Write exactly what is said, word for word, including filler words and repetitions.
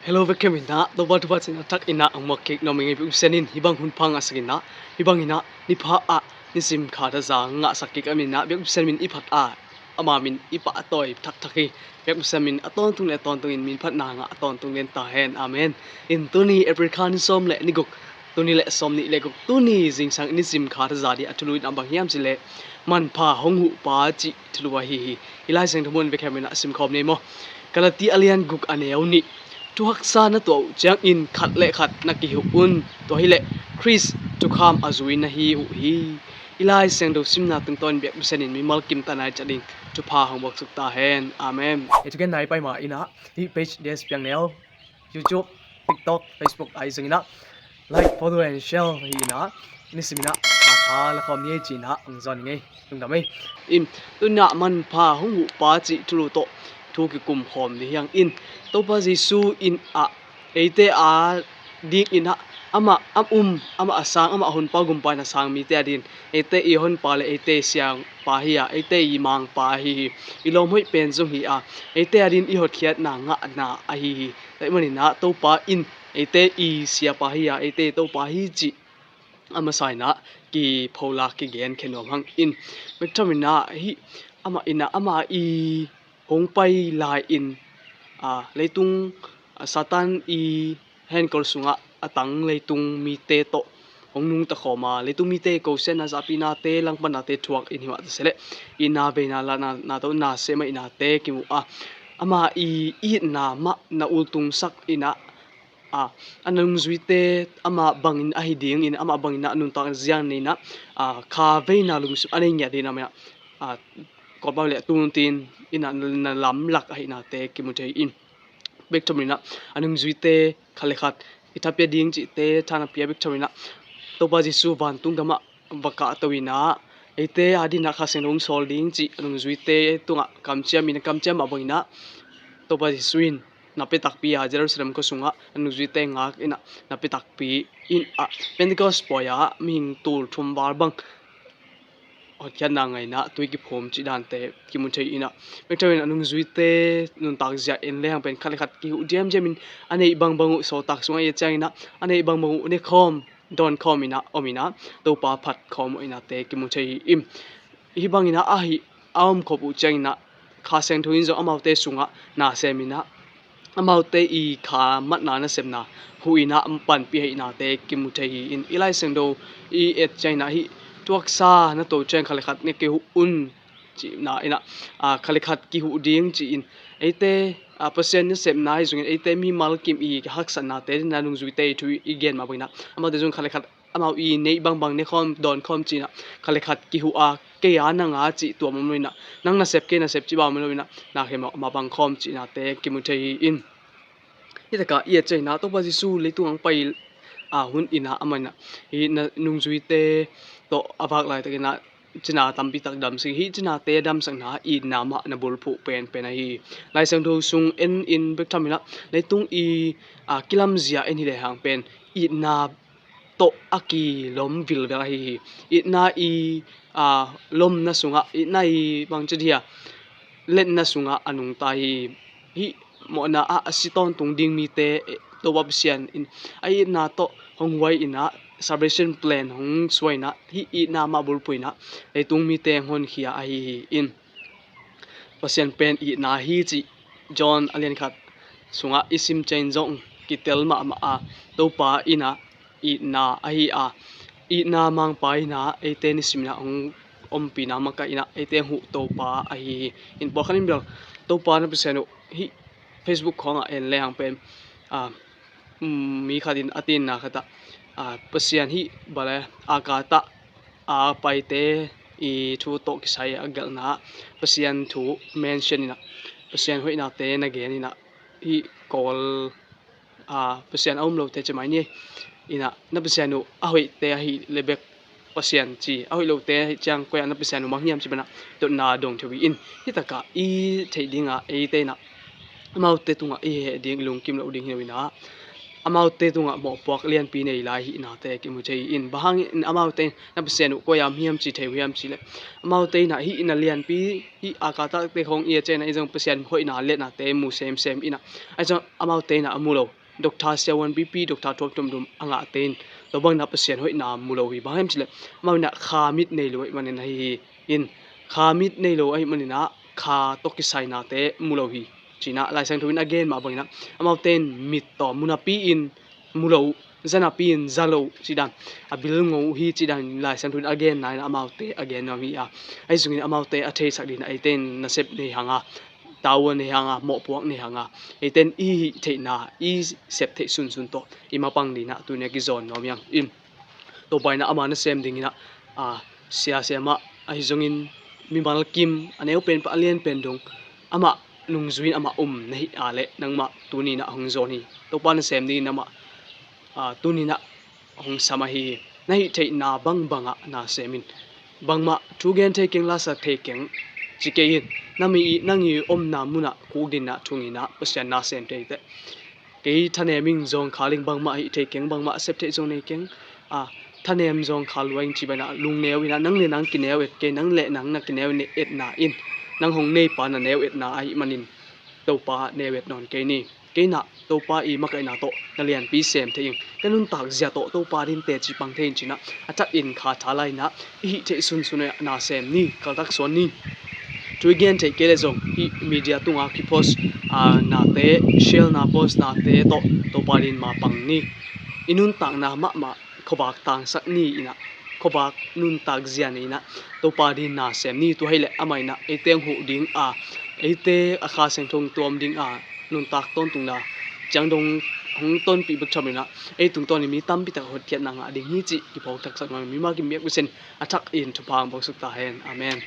Hello, vekhem in ah Topa thupha cina thak in ah hong muak kik nuam ing ei. Biakpisenin hih bang hun pha ngahsak in ah, hih bang in ah ni pha ah nisim kha thaza ngahsak kik a min ah Biakpisen min i phat a, ama min i pahtawi thakthak hi. Biakpisen min a tawntung le a tawntungin min phatna ngah a tawntung den ta hen. Amen. In tuni April kha ni sawm le ni guk, tuni le sawm nih le guk, tuni zingsang nisim kha thaza ding a thulu in a bang hiam cih leh manpha hong huh pa cih thulu ahi hi. I Lai Siangtho mun vekhem in ah simkhawm ni ei maw. Galati a lian guk a neu nih. Thuhaksa na tuah uh ciangin khat le khat na kihuh un. Tua hileh Khrist thukham a zui na hi uh hi. I Lai Siangtho simna tungtawnin Biakpisenin mimal kim ta nai ciat ding thupha hong buaksuk ta hen. Amen. Hei thugen nai pai ma in ah hih page D S Piang Neu, YouTube, TikTok, Facebook ahi zongin ah like, follow and share hi in ah, nisim in ah pha pha la khawm ni ei ci in ah hong zawn ing ei. Lungdam ei. In tuni ah manpha hong huh pa cih thulu tawh thu kikum khawm ni hiang in, Topa Jesu in ah eite a ding in ah amah a um, amah a sang, amah a honpa gumpa in a sang mite a ding in eite i honpa le eite i siapa hi a, eite i mangpa ahi hi. I lawm hoih pen zong hi a, eite a ding in i hotkhiatna ngahna ahi hi. Tua ahih manin ah Topa in eite i siapa hi a, eite i Topa hi cih a masa in ah kipholak kigenkhia nuam hang in. Bek tham in ah hih amah in ah ama i hong pai lai-in, a, leitung, a, Satan i henkol sungah a tang leitung mite tawh hong nungta khawm a, leitung mite i kosiatna, zahpihnate, langpatnate thuak in hi mah ta se leh, itna veina la na, na tawh na seh mah ihnate kimu a, ama i itna mah na ultungsak in ah, a, a nungzuite amah bangin ahi dingin, amah bangin ah nuntak ziang nei in ah, a, kha veina lungsim a nei ngiat dingin amah in ah, a, kawlpau le tuntin in ah na lamlak ahihnate kimu thei in. Bek tham in ah a nungzuite khat le khat i thapia ding cihte tha na pia. Bek tham in ah Topa Jesu vantung gamah va kahto in ah eite a dingin ah Kha Siangtho hong sawl ding cih a nungzuite tungah kamciam in, kamciam mah bangin ah Topa Jesu in na pia takpi a, Jerusalem khua sungah a nungzuite ngak in ah na pia takpi in ah, Pentecost pawi ah mihing tul thum val bang hotkhiatna ngah in ah tui kiphum cih dante kimu thei in ah, bek tham in a nungzuite nuntak zia en lehang pen khat le khat kihuh diamdiam in, a neih bangbang uh sawltak sungah i et ciangin ah a neih bangbang uh ne khawm, dawn khawm in ah om in ah Topa phat khawm uh ihnate kimu thei hi in. Hih bangin ah ahi a om khop uh ciangin ah Kha Siangtho in zong amaute sungah na sem in ah amaute i kha matna nasepna huh in ah panpih ahihnate kimu thei hi in. I Lai Siangtho i et ciangin ah hih thuhaksa na tuah uh ciangin khat le khat na kihuh un cihna in ah, a, khat le khat kihuh ding ci-in eite, a, Pasian nasepna ahi zongin eite mimal kim i haksatnate dingin a nungzuite i thu i gen mah bangin ah amaute zong khat le khat amau i neih bangbang ne khawm, dawn khawm ci-in ah khat le khat kihuh a, kei a nang a cih tuam om lo in ah, nang nasep kei nasep cih bang om lo in ah, na khempeuh mah bang khawm cihnate kimu thei hi in. Hih takah i et ciangin ah Topa Jesu leitung hong pai a hun in ah amah in ah hih na nungzuite tawh a vak laitakin ah cina tampi tak damsak hi. Cinate damsakna ah itna mah na bulphuh penpen ahi hi. Lai Siangtho sung en in bek tham in ah leitung i, a, kilamzia en hi lehang pen itna tawh a kilom vilvel ahi hi. Itna i, a, lomna sungah, itna i bangci dia, letna sungah a nungta hi. Hih mawhna ah a si tawntung ding mite, eh, Topa Pasian in a itna tawh hong huai in ah, salvation plan hong suah in ah, hih itna mah bulphuh in ah leitung mite hong honkhia ahi hi in. Pasian pen itna hi cih John a lian khat sungah i sim ciang zong kitel mahmah a, Topa in ah itna ahi a, itna mangpa in ah eite nisim in ah hong ompihna makaih in ah eite hong huh Topa ahi hi. In pawlkhat in bel Topa na Pasian uh hih Facebook khawngah en lehang pen, a, um, mi khat in a tinna khat ah, a, Pasian hih bale a katah a paite i thu tawh kisai a gelhna ah Pasian thu mention in ah Pasian hoihnate na gen in ah hih Kawl, a, Pasian a um lote ci mai ni. In ah na Pasian uh a hoihte ahih leh bek Pasian ci, a hoih lote ahih ciang koi ah na Pasian uh mang hiam ci bang in ah dotna dong thei uh hi in. Hih takah i theih ding ah eite in ah amaute tungah i heh ding, i lungkim loh ding hi lo in ah, amaute tungah mawhpuak lianpi nei lai hihnate kimu thei in. Bang hangin amaute in na Pasian uh koi-ah om hiam ci thei uh hiam cih leh, amaute in ah hih na lianpi, hih a kaltakte khawng i a ciangin ah i zong Pasian hoihna liatnate mu semsem in ah, ahi zong amaute in ah a mu lo. Doctor siavuan pipi, doctor tuamtuam dum a ngahte in tua bangin ah Pasian hoihna mu lo hi. Bang hiam cih leh amau in ah kha mit nei lo ahih manin ahi hi. In kha mit nei lo ahih manin ah kha tawh kisainate mu lo hi. Ci-in ah Lai Siangtho in a gen mah bangin ah amaute in mit tawh munapi in mu lo uh, zanapi in za lo uh, ci dan, a bilngou uh hi ci dan Lai Siangtho in a genna in ah amaute a gen nuam hi a. Ahi zongin amaute a theisak dingin ah eite in nasep nei hang a, tavuan nei hang a, mawhpuak nei hang a, eite in i hih theihna, i sep theih sunsun tawh i mapang dingin ah tuni-a kizawn nuam hi hang. In Topa in ah ama nasem dingin ah, a, sia siamah, ahi zongin mimal kim, a neu pen pan a lian pen dong, amah nungzui in amah om na hih a leh nangmah tuni in ah hong zawn hi. Topa nasem dingin amah, a, tuni in ah hong sam ahi hi. Na hih theihna bangbang ah na sem in. Bangmah thu gen thei keng, la sak thei keng ci kei in. Na mi i, nang i omna mun ah kuk dingin ah thu ngen in ah Pasian nasem thei teh. Kei thanem ing, zawngkhal ing, bangmah hih thei keng, bangmah sep theih zong nei keng, a, thanem zawngkhal lua ing ci bangin ah lungneu in ah, nang le nang kineu et kei, nang le nang na kineu etna in nang hong neipa na neu etna ahih manin Topa neu et nawn kei ni. Kei in ah Topa i makaihna tawh na lianpi sem thei ing, ka nuntak zia tawh Topa ding teci pang thei in ci-in ah a thak in kha tha lai in ah i hih theih sunsun ah na sem ni, kaltak suan ni. Thu i gen theih kei leh zong hih media tungah kipost, a, nate, share na, post nate tawh Topa dingin mapang ni. I nuntakna mahmah khuavak tangsak ni in ah, khuavak nuntak zia nei in ah Topa dingin na sem ni. Tua hi leh amah in ah eite hong huh ding a, eite a Kha Siangtho hong tuam ding a, nuntak tawntungna ciang dong hong tonpih bek tham lo in ah ei tungtawnin mi tampi tak hotkhiatna ngah ding hi cih kiphawk thaksak nuam ing. Mi mah kimiak uh sin a thak in thupha hong buaksuk ta hen. Amen.